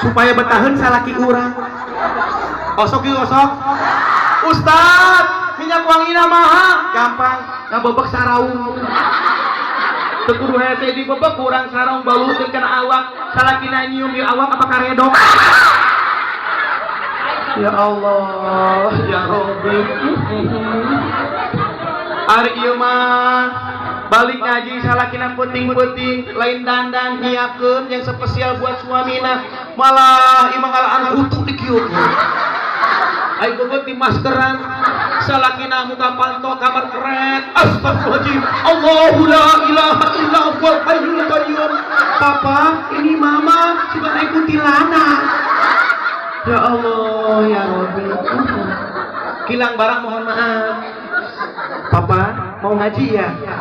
Supaya betaheun salaki urang. Osok yuk, osok. Ustad, minyak wangina maha gampang, ngabebek saraung. Teu kudu hese dibebek, kurang sarung baluteun kana awak, salakina nyium ieu awak apa karedok. Ya Allah, ya Rabbi. Ari ieu mah balik ngaji salakina peuting-peuting lain dandan nyiapkeun yang spesial buat suamina, malah imah ngalaan kutu dikieu. Ayo bebek di maskeran, salakina muka panto kamar keren. Astagfirullahaladzim, Allahu la ilaha illa huwal hayyul qayyum. Papa, ini mama suka naik kuntilanak. Ya Allah, ya Rabbi. Kilang barang, mohon maaf. Papa mau ngaji ya?